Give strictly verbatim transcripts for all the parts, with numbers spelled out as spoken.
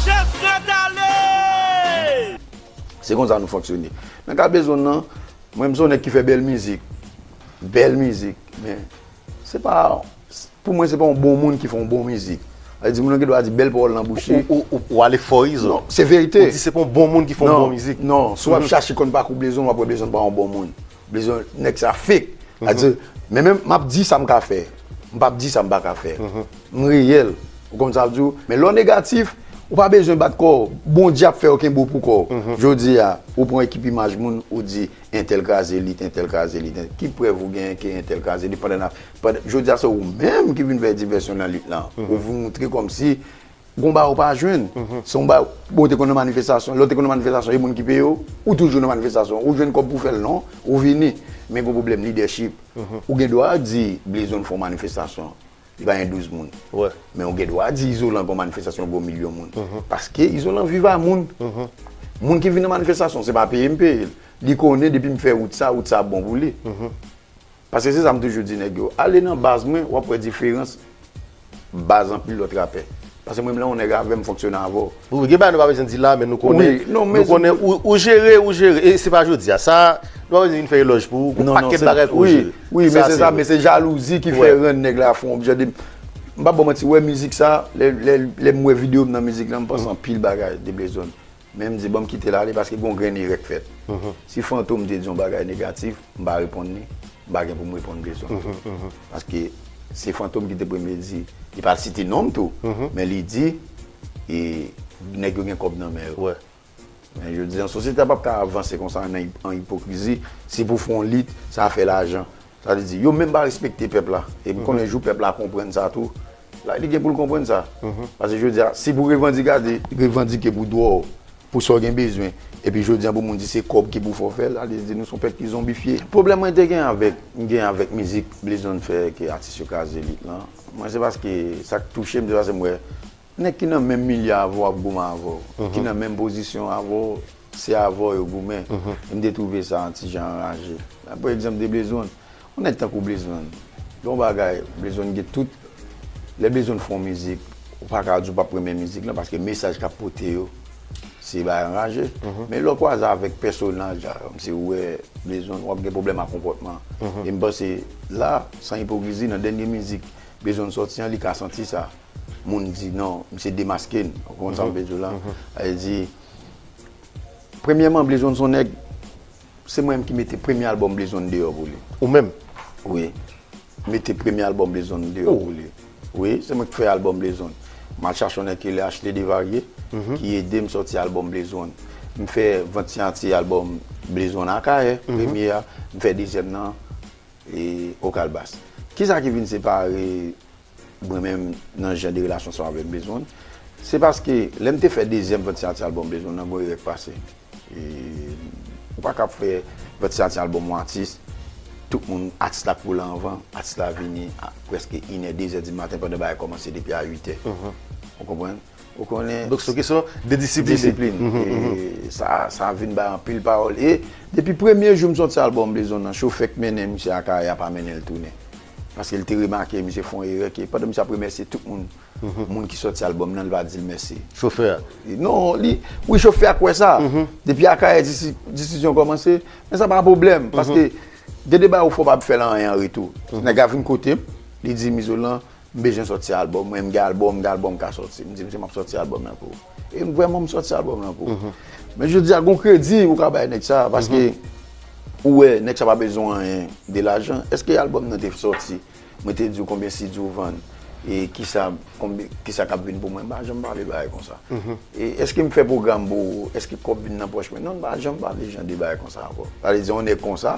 Chèf Red ale! Se konsa nou fonksyone. Nan ka Blezon nan, mwen m se yon nèg ki fè bèl mizik. Bèl mizik. Men, se pa, pou mwen, se pa yon bon moun ki fè yon bon mizik. Sa vle di, moun nan gen dwa di bèl pawòl nan bouch li. Ou, ou, ou, ou ale fò, Izo. Non, se verite. Ou di se pa yon bon moun ki fè yon bon mizik. Non, si w ap chache konn pakou Blezon, w ap wè Blezon pa yon bon moun. Blezon, nèg sa fake. Sa vle di, men menm, m ap di sa m ka fè. M p ap di sa m pa ka fè. M reyèl. Ou konprann sa m di w? Men lè w negatif, ou pa bezwen bat kò w. Bondye ap fè w kenbe w pou kò w. Jodi a, ou pran ekip imaj moun, ou di, entèl kraze lit, entèl kraze lit. Ki prèv ou genyen ke entèl kraze lit pandan n ap, pandan, jodi a se ou menm ki vin fè divèsyon nan lit lan. Ou vin moutre kòmsi gon bagay ou pa jwenn. Se yon bagay, bon, ou te konn nan manifestasyon, lè w te konn nan manifestasyon, e moun ki peye w, ou toujou nan manifestasyon, ou jwenn kòb pou fè l, non, ou vini. Men gon pwoblèm lidèchip. Ou gen dwa di Blezon fè yon manifestasyon, li pa gen douz moun. Men ou gen dwa di Izolan gon manifestasyon, gon milyon moun. Paske Izolan viv a moun. Moun ki vin nan manifestasyon, se pa peye m peye l. Li konnen depi m fè wout sa, wout sa ap bon pou li. Paske se sa m toujou di nèg yo, ale nan baz mwen, w ap wè diferans baz anpil lòt rapè. Paske mwen menm lè yon nèg avè m fonksyone avè w. Wi, gen bagay nou pa bezwen di la, men nou konnen, wi, non, nou konnen ou, ou jere, ou jere. E se pa jodi a. Sa, nou pa bezwen vin fè elòj pou ou. Gon pakèt bagay ke w jere. Wi, men se sa, men se jalouzi ki fè rann nèg la fè yon jan de, m pa ba w manti, wè mizik sa, lè, lè, lè m wè videyo m nan mizik lan, m panse anpil bagay de Blezon. Men m di, ban m kite l ale paske gon grenn erè k fèt. Si Fantom te di yon bagay negatif, m pa reponn li, m pa gen pou m reponn Blezon tou. Paske se Fantom ki te premye di, li pa site non m tou, men li di, e, nèg yo gen kòb nan men yo. Men jodi a, sosyete a p ap ka avanse konsa nan, an ipokrizi, si pou fè yon lit, sa fè lajan. Sa vle di, yo menm pa respekte pèp la. E m konnen jou pèp la konprann sa tou, la, li gen pou l konprann sa. Paske jodi a, si pou revandike, revandike pou dwa w, pou sa w gen bezwen, epi jodi a pou moun di se kòb ki pou fè w fè l, sa vle di nou se yon pèp ki zonbifye. Pwoblèm mwen te gen avèk, m gen avèk mizik Blezon fè ke atis yo kraze lit lan, mwen se paske sa k touche m, se paske m wè nèg ki nan menm milye avè w ap goumen avè w, ki nan menm pozisyon avè w, se avè w yo goumen. E m te twouve sa yon ti jan anraje. Pran egzanp de Blezon. Yon nèg tankou Blezon, gen yon bagay, Blezon gen tout, lè Blezon fè yon mizik, ou pa ka di w p ap renmen mizik lan, paske mesaj k ap pote yo, se bagay anraje. Men lè w kwaze avèk pèsonaj, a, kòmsi ou wè Blezon, w ap gen pwoblèm ak konpòtman. E m panse, la, san ipokrizi, nan dènye mizik Blezon sòti an, li ka santi sa. Moun di, non, misye demaske n. Ou konprann sa m vle di w la? Sa vle di, premyèman, Blezon se yon nèg, se mwen menm ki mete premye albòm Blezon deyò pou li. Ou menm? Wi. Mete premye albòm Blezon deyò pou li. Wi, se mwen ki fè albòm Blezon. M al chache yon nèg ki rele Ashley Desvariés, ki ede m sòti albòm Blezon. M fè vant siyati albòm Blezon Akayè, premye a. M fè dezyèm nan, e, Okalbas. Kisa ki vin separe mwen menm nan jan de relasyon sa avèk Blezon, se paske lè m te fè dezyèm vant siyati albòm Blezon nan, gon erè k pase. E, ou pa ka ap fè vant siyati albòm yon atis, tout moun, atis la koule anvan, atis la vini a prèske inè, dezè di maten pandan bagay kòmanse depi a uitè. Ou konprann? Ou konnen. Donk, se yon kesyon de disiplin. Disiplin. E sa, sa vin bay anpil pawòl. E depi premye jou m sòti albòm Blezon nan, chofè k mennen misye Akayè a pa mennen l tounen. Paske l te remake misye fè yon erè ke pandan misye ap remèsye tout moun, moun ki sòti albòm nan, li pa di l mèsi. Chofè a? Non, li, wi, chofè a kwè sa. Depi Akayè disi-, disizyon kòmanse, men sa pa pwoblèm, paske gen de bagay ou fè w pa fè l anyen an retou. Nèg la vin kote m, li di m, Izolan, m bezwen sòti albòm, mwen m gen albòm, m gen albòm ka sòti. M di misye m ap sòti albòm nan pou ou. E m vrèman m sòti albòm nan pou ou. Men jodi a gon kredi ou ka bay nèg sa, paske ou wè nèg sa pa bezwen anyen de lajan. Èske albòm nan te sòti? Mwen te di w konbyen C D ou vann, e kisa, konbyen, kisa k ap vin pou mwen, m pa janm pale bagay konsa. E èske m fè pwogram pou ou, èske kòb vin nan pòch mwen? Non, m pa janm pale jan de bagay konsa ankò. Sa vle di, yon nèg konsa,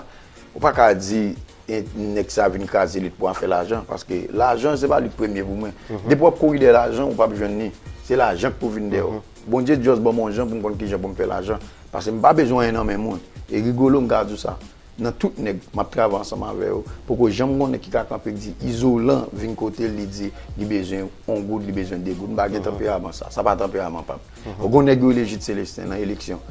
ou pa ka di, e, nèg sa vin kraze lit pou afè lajan, paske lajan, se pa li k premye pou mwen. Depi w ap kouri dèyè lajan, ou p ap jwenn li. Se lajan k pou vin dèyè w. Bondye just ban m yon jan pou m konn kijan pou m fè lajan, paske m pa bezwen anyen nan men moun. E Rigolo, m ka di w sa. Nan tout nèg m ap travay ansanm avè yo, poko janm gon nèg ki ka kanpe k di Izolan vin kote l, li di li bezwen yon goud, li bezwen de goud. M pa gen tanperaman sa. Sa pa tanperaman pa m. Gon nèg yo rele Jude Célestin nan eleksyon.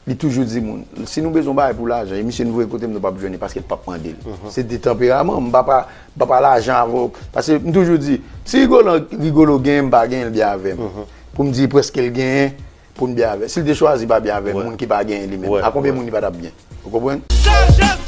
Li toujou di moun, si nou bezwen yon bagay pou lajan, e misye nou voye kote m, nou p ap jwenn li paske l p ap mande l. Se de tanperaman, m pa, pa, m pa pale lajan avè w. Paske m toujou di, si Rigolo, Rigolo genyen, m pa genyen, l byen avè m. pou m di prèske l genyen pou n byen avè l. Si l te chwazi pa byen avè l, Wè. Moun ki pa genyen li menm, Wè, a konbyen wè. Moun li pa t ap byen? Ou konprann? Sajès